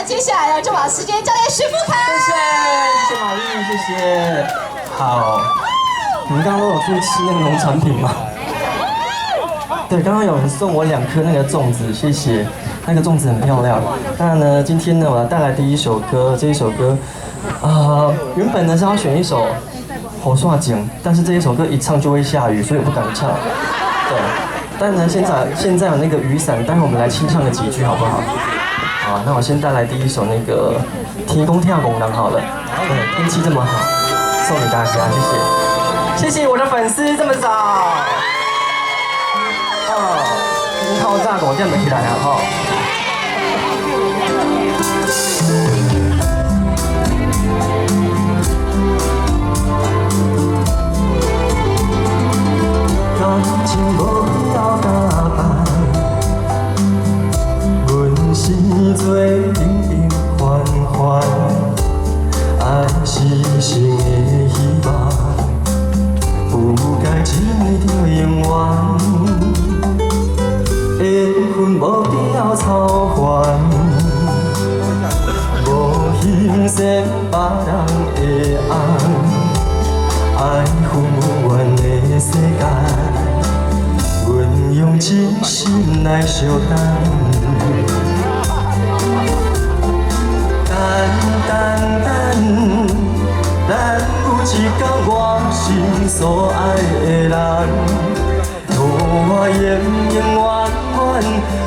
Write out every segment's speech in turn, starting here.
那接下來呢，就把時間交給許富凱。謝謝，謝謝瑪麗，謝謝。好，你們剛剛都有去吃那個農產品嗎？對，剛剛有人送我兩顆那個粽子，謝謝。那個粽子很漂亮。那呢，今天呢，我要帶來第一首歌，這一首歌，原本呢是要選一首《雨傘情》，但是這一首歌一唱就會下雨，所以我不敢唱。對，但呢，現在有那個雨傘，待會我們來清唱個幾句好不好？好，那我先帶來第一首那個《天公疼戇人》好了。對，天氣這麼好，送給大家，謝謝，謝謝我的粉絲這麼早。哦，透早5點就起來了吼。感情無必要打扮，阮是做平平凡凡，愛是生的希望，不該一暝就永遠。緣分無必要操煩，無欣賞別人的愛，愛分阮的世界，阮用真心來相等。等等等，等有一天我心所愛的人，予我永永遠遠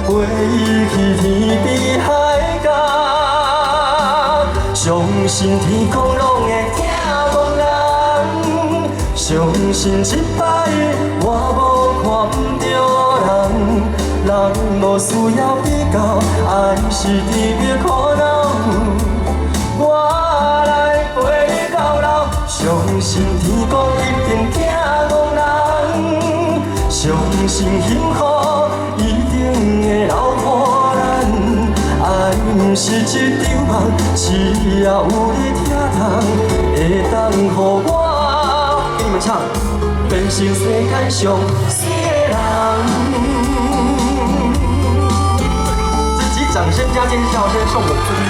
陪伊去天邊海角，相信天公攏會疼戇人，相信這擺我無看毋著人，人無需要比較，愛是甜蜜苦惱，我來陪你到老，相信天公一定疼戇人，相信幸福一定會留予咱，愛毋是一場夢，只要有你疼痛，會當予我給你們唱，變成世間上媠的人。自己掌聲加尖叫聲送給自己。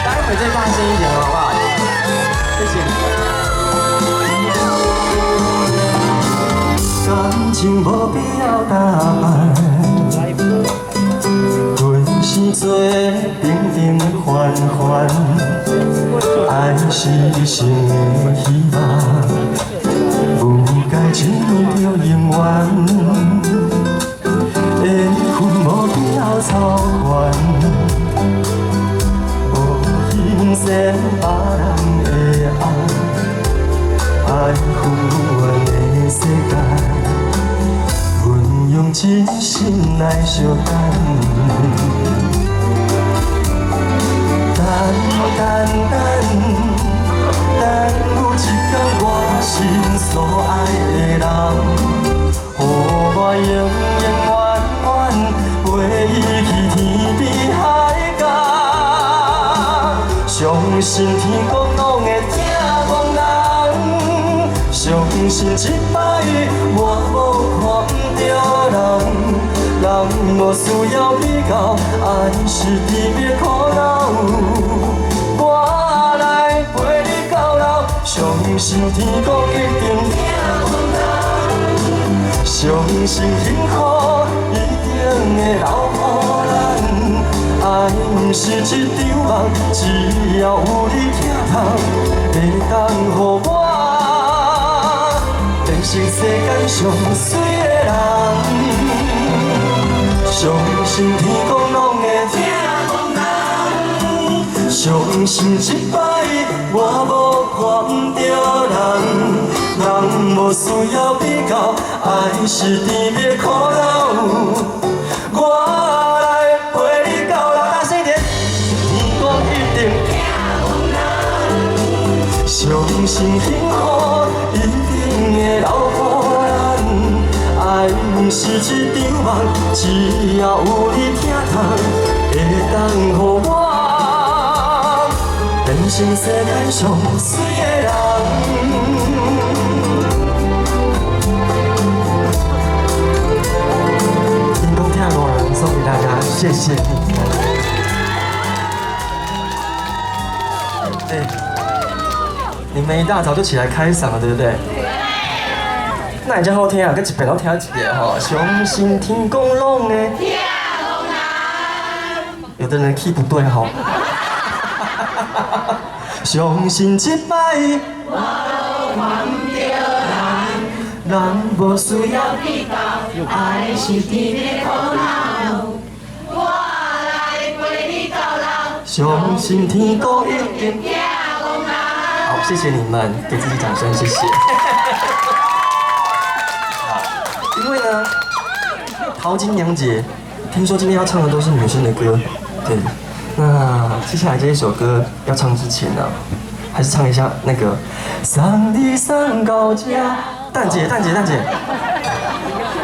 待會再大聲一點，好不好？謝謝。感情無必要打扮，阮是做平平凡凡，愛是生的希望，不該一暝就永遠。緣分無必要操煩，無欣賞別人的愛，愛分阮的世界，阮用真心來相等。等等等，等有一天我心所愛的人，予我永永遠遠陪伊去天邊海角，相信天公攏會疼戇人，相信這擺我無看毋著人，人無需要比較，愛是甜蜜苦惱，我來陪你到老，相信天公一定疼阮人，相信幸福一定會留予咱，愛毋是一場夢，只要有你疼痛，會當予我變成世間上媠的人。相信天公攏會疼戇人，相信這擺我無看毋著人，人無需要比較，愛是甜蜜苦惱，我來陪你到老。大聲一點。天公一定疼戇人，相信幸福一定會留予咱，愛毋是一場夢，只要有你疼痛，會當予我變成世間上媠的人。天公疼戇人送給大家，謝謝。谢谢你們。對，你們一大早就起來開嗓了，對不對？那會遮好聽啊，閣一遍攏聽一遍吼。相信天公攏會疼人。有的人 key 不對吼。相信這擺我無牽著人，人無需要比較，愛是甜的苦惱。我來陪你到老。相信天公一定疼人。好，謝謝你們，給自己掌聲，謝謝。因為呢，桃金娘節，聽說今天要唱的都是女生的歌，對。那接下來這一首歌要唱之前呢，還是唱一下那個送你送到這。蛋姐，蛋姐，蛋姐，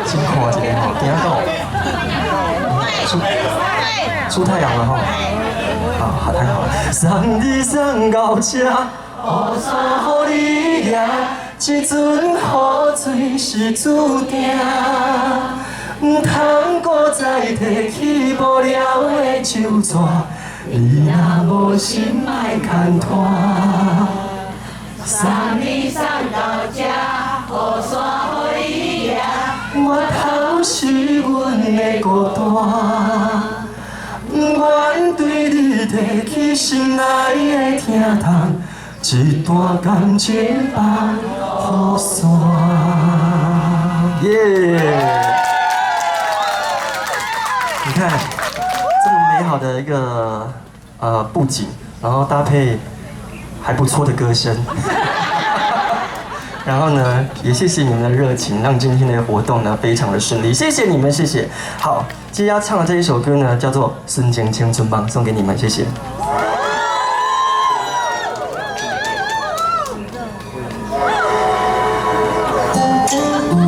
辛苦啊，今天吼，等下到出太陽了吼，好，好，太好了。送你送到這，雨傘予你舉，這陣雨水是注定。毋通閣再提起無聊的手紙，你若無心莫牽拖。送你送到這，雨傘予你舉，源頭是阮的孤單。毋願對你提起心內的疼痛，這段感情放予散。耶！你看，這麼美好的一個布景，然後搭配還不錯的歌聲，然後呢，也謝謝你們的熱情，讓今天的活動呢非常的順利，謝謝你們，謝謝。好，接下來唱的這一首歌呢，叫做《瞬間青春夢》，送給你們，謝謝。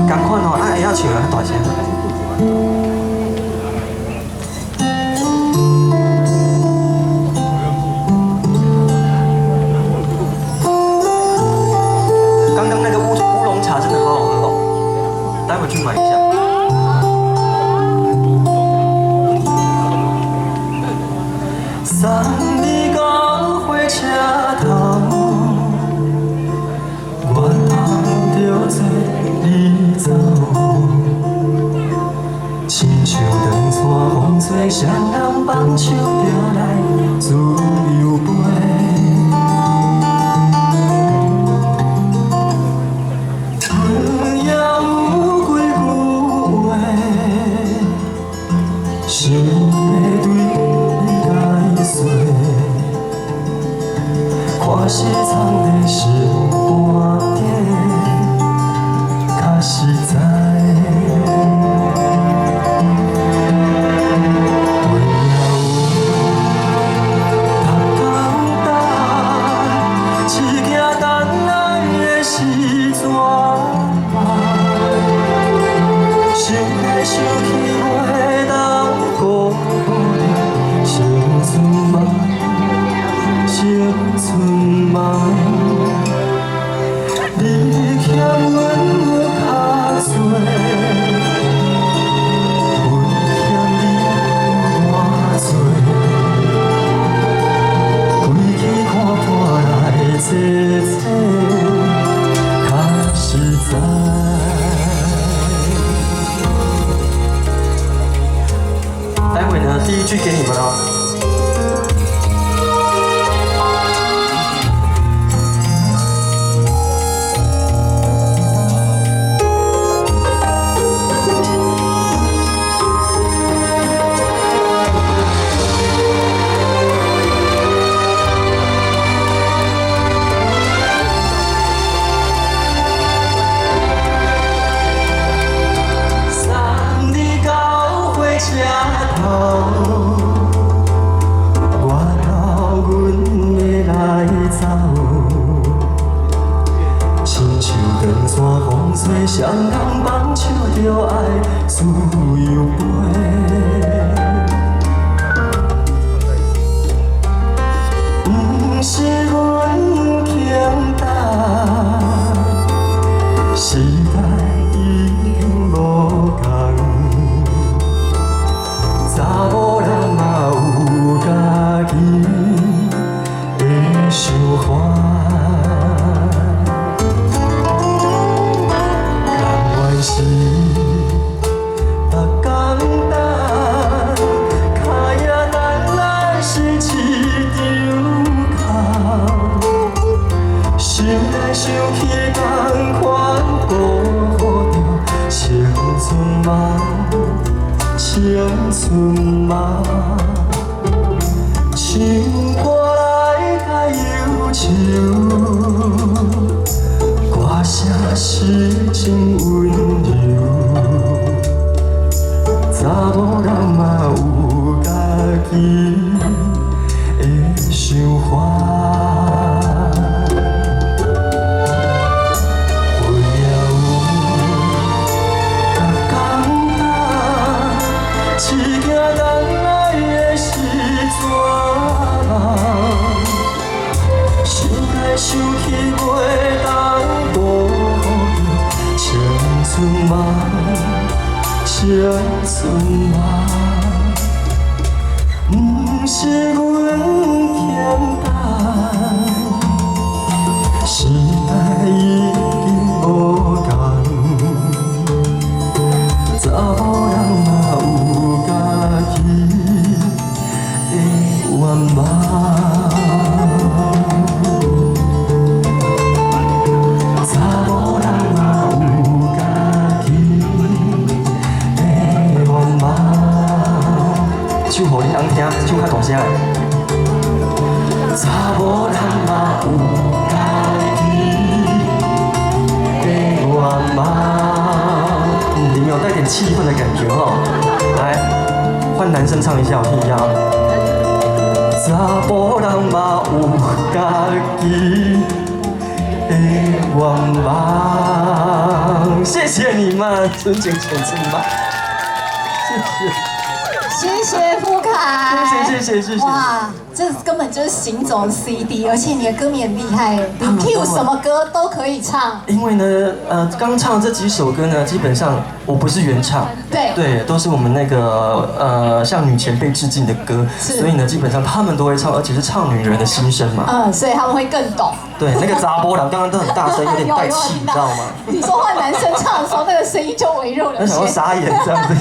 趕快哦，啊，會曉唱啊，大聲。剛剛那個烏龍茶真的好好喝哦，待會去買一下。送你到火車頭，源頭著做你走，親像長帶風吹，誰人放手就來自由飛。想欲對你解說，看是藏在心肝底，較實在。阮也有逐工等，只惊等来的是绝望。想来想去袂當辜負你青春夢，青春夢。你欠阮較濟，阮欠你偌濟。規气看破來坐坐，較實在。待會呢，第一句給你們哦。送你到火車頭。痴情温柔，查某人嘛有家己的想法。有了较简单，一件等来的是绝望。想来想去，袂当辜负青春梦，青春梦，毋是阮欠等，时代已经无仝，查某人嘛有家己的愿望。查某人嘛有家己的愿望。唱予恁翁听，唱较大声的。查某人嘛有家己的愿望。里面有带点气氛的感觉哦。来，换男生唱一下，我听一下。查某人嘛有家己的愿望。谢谢你们，尊敬请吃饭。谢谢。谢谢富凯，谢谢谢谢谢谢。哇，这根本就是行走 CD，而且你的歌迷很厉害，你 cue 什么歌都可以唱。因为呢，刚唱这几首歌呢，基本上我不是原唱，对，都是我们那个向女前辈致敬的歌，所以呢，基本上他们都会唱，而且是唱女人的心声嘛。嗯，所以他们会更懂。对，那个查某人刚刚都很大声，有点带气，你知道吗？你说换男生唱的时候，那个声音就微弱了些。想要傻眼这样子。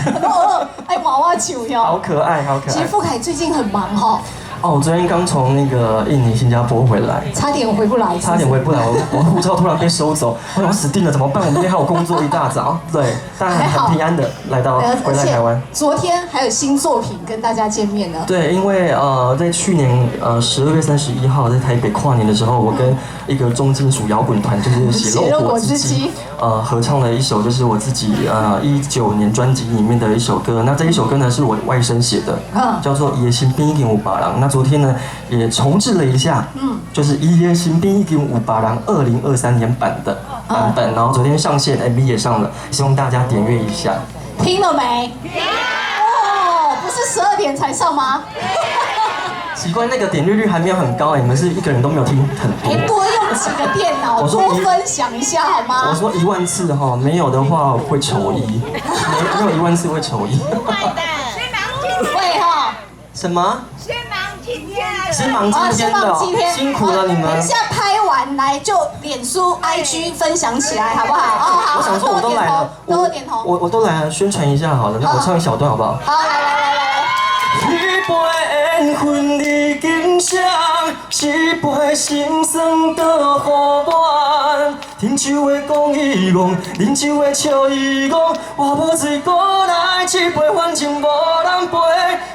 哎，娃娃球哟。好可爱，好可爱。其实富凯最近很忙哈。哦，我昨天刚从那个印尼、新加坡回来，差点回不来，差点回不来，我护照突然被收走，我想死定了，怎么办？我明天还有工作一大早，对，但很平安的来到回来台湾。昨天还有新作品跟大家见面呢。对，因为在去年12月31号在台北跨年的时候，我跟一个重金属摇滚团，就是血肉果汁机，合唱了一首，就是我自己19年专辑里面的一首歌。那这一首歌呢，是我外甥写的，叫做《伊的身边已经有别人》。那昨天呢，也重制了一下，就是《伊的身边已经有别人》2023年版的版本，然后昨天上线，MV 也上了，希望大家点阅一下。听了没？哦，不是12点才上吗？奇怪，那个点阅率还没有很高，你们是一个人都没有听很多。哎，多用几个电脑，多分享一下好吗？我说1万次哈，没有的话会丑一，没有1万次会丑一。会哈？什么？先忙今天的，辛苦了你们。等一下拍完来就脸书、IG 分享起来，好不好？哦，好。我想说我都来了，多点头。我都来了，宣传一下好了。那我唱一小段好不好？好，来来来来来。一杯缘分已经谁？一杯心酸倒予满。饮酒的讲伊戆，饮酒的笑伊戆，我无醉过来，这杯反正无人陪。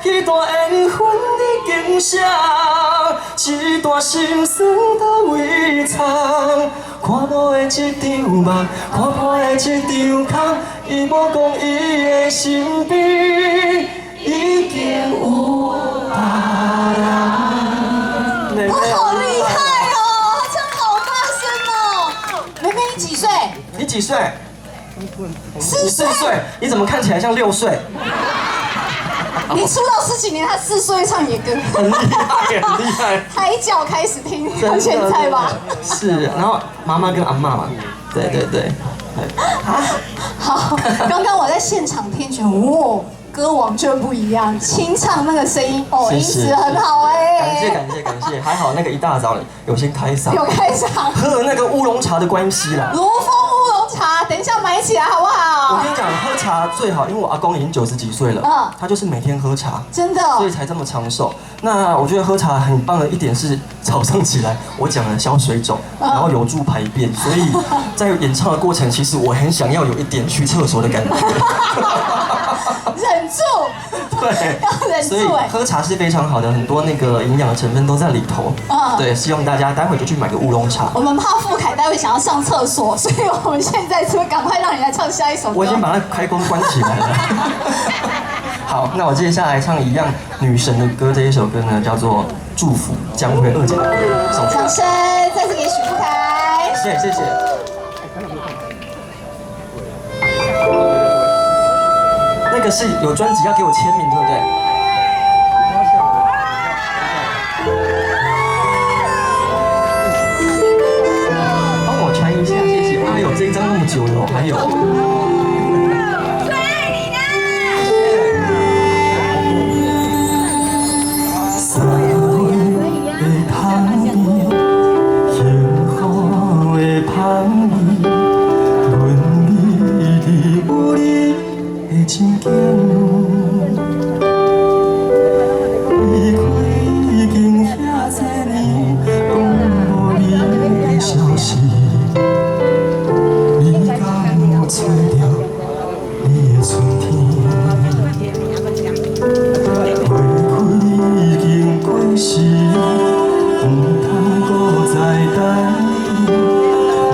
彼段缘分已经谁？这段心酸佗位藏？看无的这场梦，看破的这场空，伊无讲伊的身边已经有别人。我好厉害哦，他唱好大声哦。妹妹你几岁？你几岁？ 4岁。4岁？你怎么看起来像6岁？你出道10几年，他4岁唱野歌，很厉害，很厉害。胎教开始听到现在吧？是，然后妈妈跟阿嬷嘛，对对对。好，刚刚我在现场听觉得，哇，歌王就不一样，清唱那个声音哦，音质很好哎。感谢感谢感谢，还好那个一大早有先开嗓，有开嗓，喝那个乌龙茶的关系啦。如风乌龙茶，等一下买起来好不好？我跟你讲，喝茶最好，因为我阿公已经90几岁了，他就是每天喝茶，真的，所以才这么长寿。那我觉得喝茶很棒的一点是，早上起来我讲了消水肿，然后有助排便，所以在演唱的过程，其实我很想要有一点去厕所的感觉。忍住，對，要忍所以住哎。喝茶是非常好的，很多那個營養的成分都在裡頭。對，希望大家待會就去買個烏龍茶。我們怕富凱待會想要上廁所，所以我們現在是趕快讓你來唱下一首歌。我已經把它開關關起來了。好，那我接下來唱一樣女神的歌，這一首歌呢叫做《祝福》，江蕙二姐的歌。送掌聲再次給許富凱。謝謝謝謝。那個是有專輯要給我簽名，對不對？幫我傳一下，謝謝。哎呦，這一張那麼久了，還有。最愛你啦！三月的香味，幸福的香味，阮美丽有你的情景。离开已經遐濟年，攏無你的消息，你敢有揣著你的春天？花開已經過時，毋通閣再等你。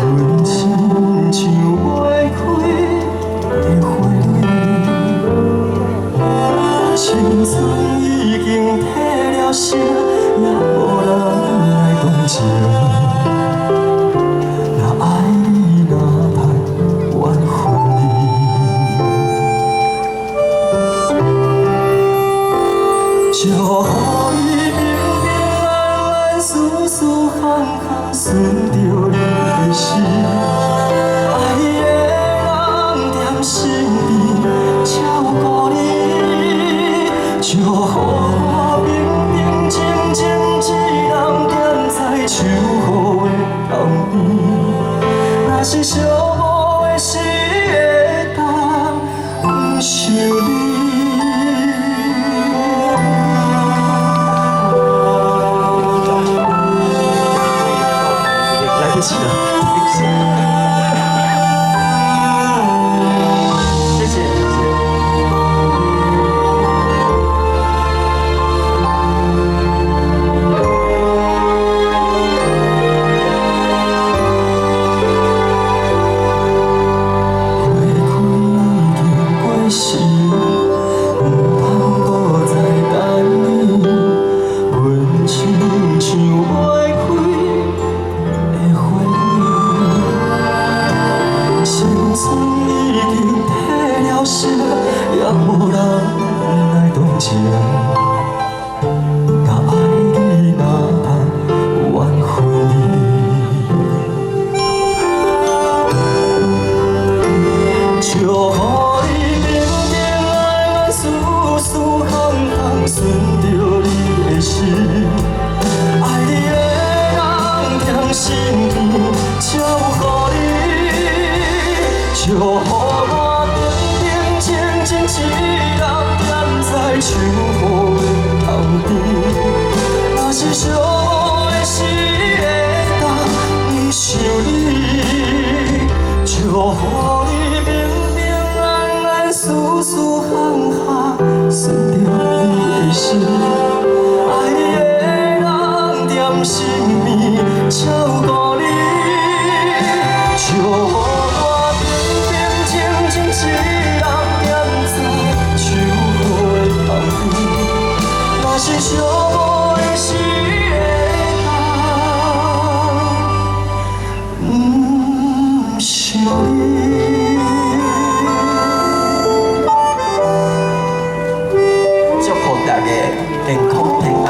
阮親像袂開的花蕊，青春已經褪了色，也無人來同情。若愛你，若盼緣分離。祝予你平平安安、舒舒服服，順著你的心。愛的人踮身邊，才有顧慮。祝予我平平靜靜一人踮在秋雨的旁邊。若是寂寞的時，會當想你。來不及了，謝謝，謝謝。花開已經過時，毋通閣再等你。阮親像袂開的花蕊，青春已經褪了色，也無人來同情。若愛你，若盼緣分離。祝予你平平安安、舒舒服服，順著你的心。愛你的人踮身邊，才有顧慮。祝予我平平靜靜一人踮在秋雨的旁邊。若是寂寞的時，會當想你。祝予你平平安安、舒舒服服，順著你的心。愛你的人踮身邊，才有顧慮。祝予我平平靜靜一人踮在秋雨的旁邊。若是寂寞的時，會當想你。祝福大家健康平安，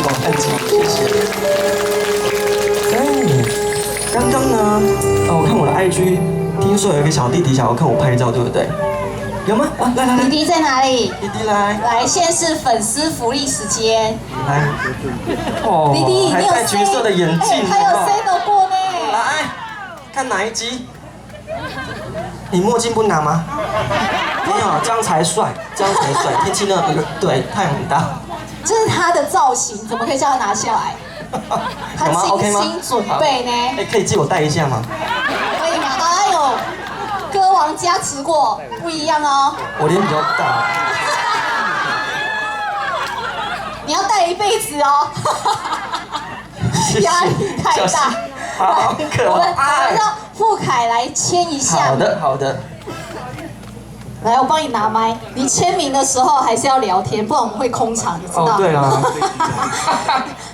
王漢吉，謝謝。哎，剛剛呢，哦，我看我的 IG，聽說有一個小弟弟想要跟我拍照，對不對？有嗎？啊，來來來，弟弟在哪裡？弟弟來，來，現在是粉絲福利時間。來，哦，弟弟，還你有戴橘色的眼鏡，還有 say 過呢。來，看哪一集？你墨鏡不拿嗎？沒有，這樣才帥，這樣才帥。天氣那麼對，太陽很大。這是他的造型，怎麼可以叫他拿下來？他精心準備呢。哎，可以借我戴一下嗎？可以嗎？哎呦，歌王加持過，不一樣哦。我臉比較大。你要戴一輩子哦。壓力太大。好可愛。我們讓富凱來簽一下。好的，好的。來，我幫你拿麥。你簽名的時候還是要聊天，不然我們會空場，你知道？哦，對啊。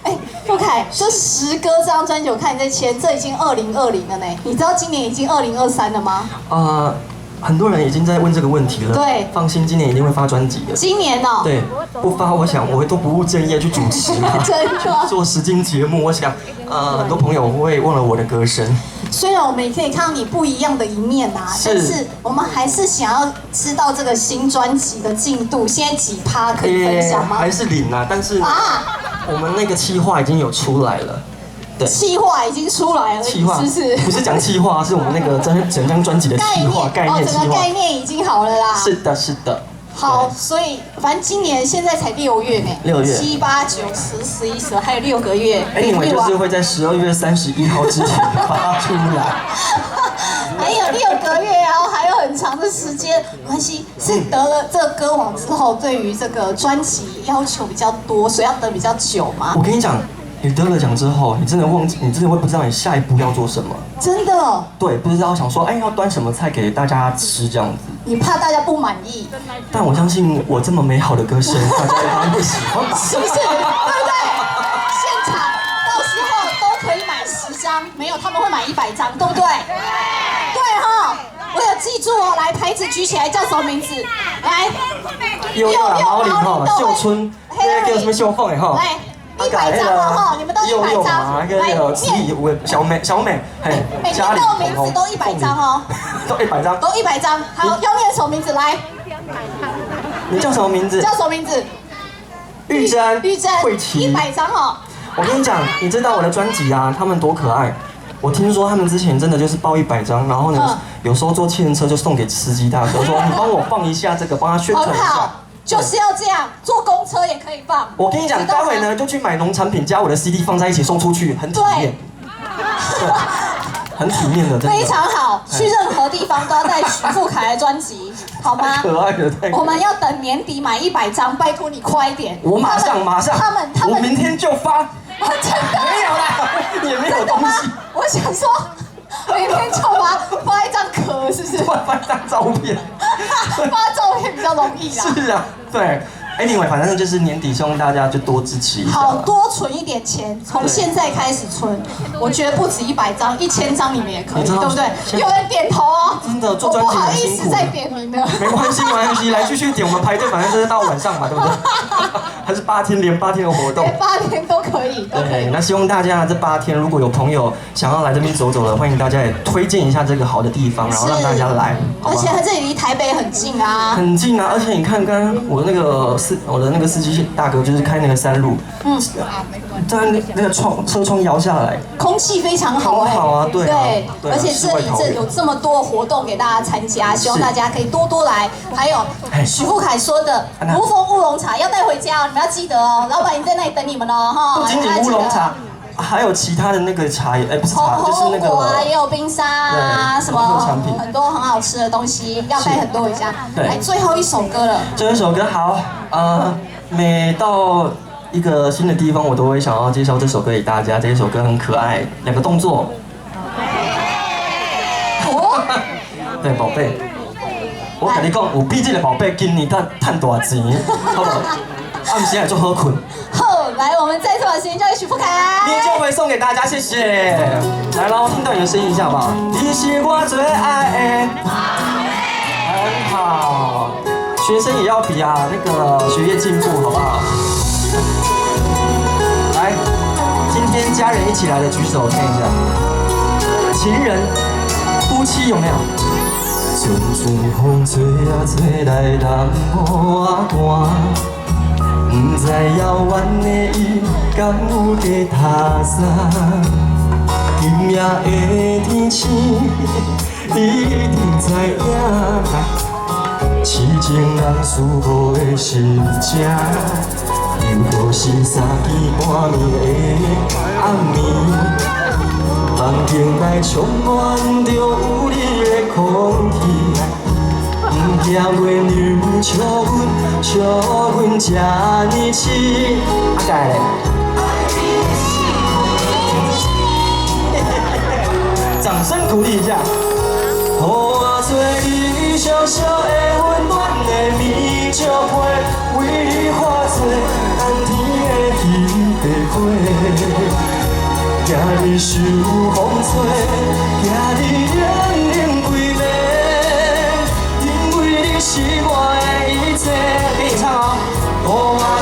哎，富凱，這《十歌》這張專輯，我看你在簽，這已經2020了呢。你知道今年已經2023了嗎？很多人已經在問這個問題了。對，放心，今年一定會發專輯的。今年哦。對，不發，我想我會都不務正業去主持。真的。做實境節目，我想，很多朋友會忘了我的歌聲。雖然我們也可以看到你不一樣的一面啊，但是我們還是想要知道這個新專輯的進度，現在幾趴可以分享嗎？還是零啊，但是啊，我們那個企劃已經有出來了。對，企劃已經出來了，企劃是不是？不是講企劃，是我們那個整張專輯的企劃概念，整個概念已經好了啦。是的，是的。好，所以反正今年現在才6月呢，6月7、8、9、10、11、12，還有6個月。Anyway，就是會在12月31號之前發出來。還有6個月啊，還有很長的時間。沒關係，是得了這個歌王之後，對於這個專輯要求比較多，所以要等比較久嗎？我跟你講。你得了獎之後，你真的忘記，你真的會不知道你下一步要做什麼。真的。對，不知道想說，哎，要端什麼菜給大家吃這樣子。你怕大家不滿意？但我相信我這麼美好的歌聲，大家一定會喜歡吧？是不是？對不對？現場到時候都可以買10張，沒有他們會買100張，對不對？對哈，我有記住哦。來，牌子舉起來，叫什麼名字？來，有有毛林哈，秀春，那個叫什麼秀鳳的哈？來。100張哦，哈，你們都100張。來，面小美，小美，嘿，每天都有名字，都100張哦，都100張，都100張。好，要念什麼名字？來，你叫什麼名字？叫什麼名字？玉珍，玉珍，慧琪，100張哦。我跟你講，你知道我的專輯啊，他們多可愛。我聽說他們之前真的就是報100張，然後呢，有時候坐計程車就送給司機大哥，說你幫我放一下這個，幫他宣傳一下。就是要這樣，坐公車也可以放。我跟你講，待會呢就去買農產品，加我的 CD 放在一起送出去，很體面。對，很體面的，真的。非常好，去任何地方都要帶許富凱的專輯，好嗎？可愛的，太可愛。我們要等年底買100張，拜託你快一點。我馬上，馬上。他們，我明天就發。真的？沒有啦，也沒有東西。我想說，明天就發，發一張殼，是不是？發一張照片。發照片比較容易啦。是啊，對。Anyway，反正就是年底，希望大家就多支持一下。好，多存一點錢，從現在開始存，我覺得不止100張，1000張你們也可以，對不對？有人點頭哦。真的做專輯我不好意思再點名了。沒關係，沒關係，來繼續點，我們排隊，反正就是到晚上嘛，對不對？還是8天連8天的活動。8天都可以。對，那希望大家這8天，如果有朋友想要來這邊走走的，歡迎大家也推薦一下這個好的地方，然後讓大家來。而且它這裡離台北很近啊。很近啊，而且你看，剛剛我那個司機大哥就是開那個山路，在那個車窗搖下來，空氣非常好哎，好啊，對對，而且這裡這有這麼多活動給大家參加，希望大家可以多多來。還有許富凱說的無風烏龍茶要帶回家哦，你們要記得哦，老闆已經在那裡等你們了哈。不僅僅烏龍茶，還有其他的那個茶，哎，不是茶，就是那個啊，也有冰沙啊，什麼很多很好吃的東西，要帶很多回家。來，最後一首歌了。最後一首歌好，每到一個新的地方，我都會想要介紹這首歌給大家。這一首歌很可愛，兩個動作。哦。對，寶貝，我跟你講，有比這個寶貝今年賺大錢，好不好？暗時還做好睏。好，來，我們再次把時間交給許富凱。你就會送給大家，謝謝。來嘍，聽到你的聲音一下好不好？你是我最愛的，很好。學生也要比啊，那個學業進步，好不好？來，今天家人一起來的舉手看一下。情人、夫妻有沒有？陣陣風吹啊吹來南無寒，不知遙遠的伊敢有伫读啥？今夜的天星，你一定知影。痴情人思无的心情，又搁是三更半暝的暗暝，房间内充满着有你的空气，不惊月娘笑阮，笑阮这呢痴，起來。掌聲鼓勵一下。予我做你小小的溫暖的棉笑被，為你化做冬天的彼塊花，驚你受風吹，驚你冷冷規暝，因為你是我的一切。給你唱哦。予我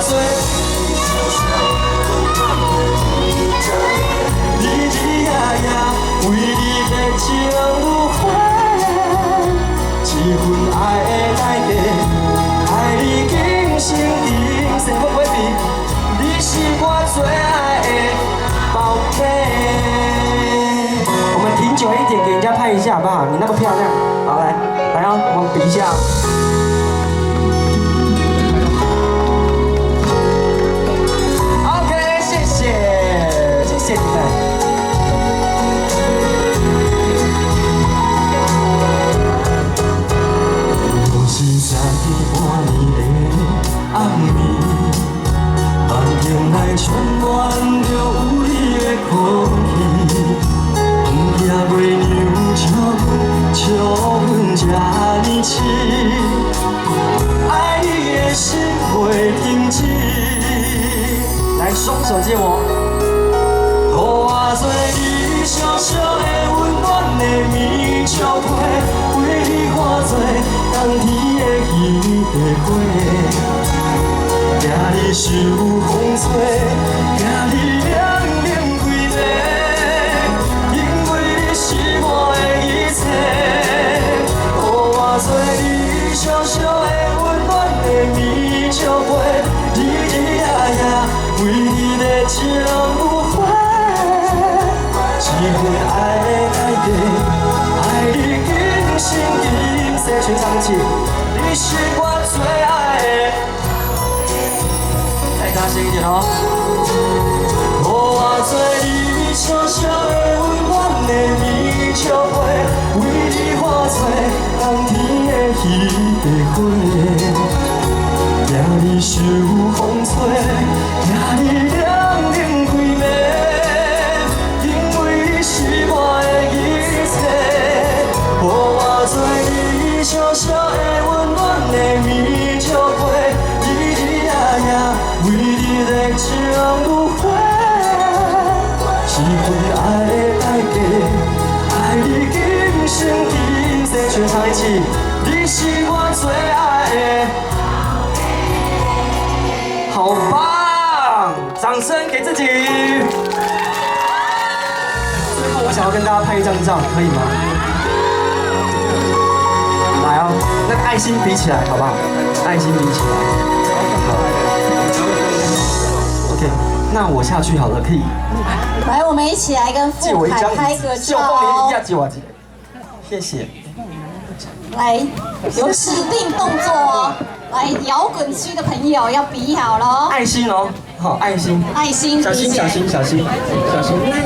做你小小的溫暖的棉笑被，日日夜夜為你熱情如火。這份愛的代價，愛你今生今世我袂變，你是我最愛的寶貝。我們停久一點，給人家拍一下好不好？你那麼漂亮，好來，來哦，我們比一下。OK，謝謝，謝謝你們。是三更半暝的暗暝，梦境內充滿著有你的空氣，不驚月娘笑阮，笑阮這呢癡，愛你的心袂停止。來，雙手借我。予我做你小小的溫暖的棉笑被，為你化做冬天的彼塊花，驚你受風吹，驚你冷冷規暝，因為你是我的一切。予我做你小小的溫暖的棉笑被，日日夜夜為你熱情如火。這份愛的代價，愛你今生今世，全場一起。你是我最愛的。再大聲一點哦。予我做你小小的溫暖的棉笑被，為你化做冬天的彼塊花，驚你受風吹，驚你冷冷規暝，因為你是我的一切。予我做你小小的溫暖的棉笑被，日日夜夜為你熱情如火。這份愛的代價，愛你今生今世，全場一起。你是我最愛的。好棒！掌聲給自己。最後，我想要跟大家拍一張照，可以嗎？來哦，那個愛心比起來，好不好？愛心比起來。好。OK，那我下去好了，可以。來，我們一起來跟富凱拍個照。謝謝。來，有指定動作哦。來，搖滾區的朋友要比好嘍。愛心哦，好，愛心。愛心，小心，小心，小心，小心。來來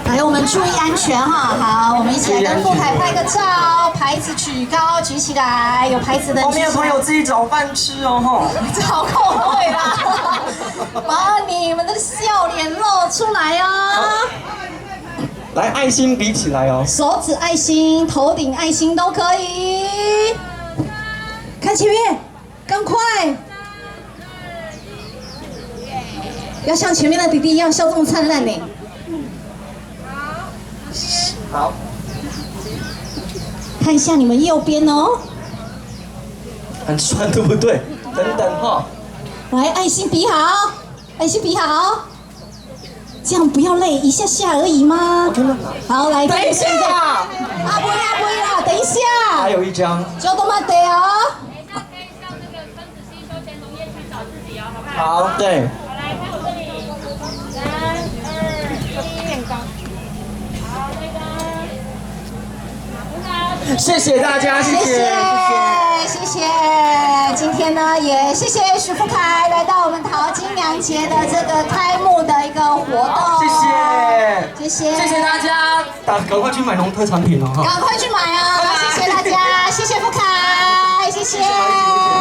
來，來，我們注意安全哈。好，我們一起來跟富凱拍個照，牌子舉高，舉起來，有牌子的。後面的朋友自己找飯吃哦，吼。找空位啦，把你們的笑臉露出來哦。來，愛心比起來哦。手指愛心，頭頂愛心都可以。看前面，趕快！要像前面的弟弟一樣笑這麼燦爛呢。好。看一下你們右邊哦。很酸，對不對？等等哈。來，愛心比好，愛心比好。這樣不要累，一下下而已嗎？好，來，等一下，啊不啦不啦，等一下，還有一張，就這麼對哦。可以上那個分子溪休閒農業區找自己哦，好不好？好，對。好，來看我這裡，3、2、1，變高。好，這個，謝謝大家，謝謝，謝謝，謝謝。今天呢，也謝謝許富凱來到我們桃金娘節的這個開幕的一個活動。謝謝，謝謝，謝謝大家，趕快去買農特產品哦！趕快去買啊！謝謝大家，謝謝富凱，謝謝。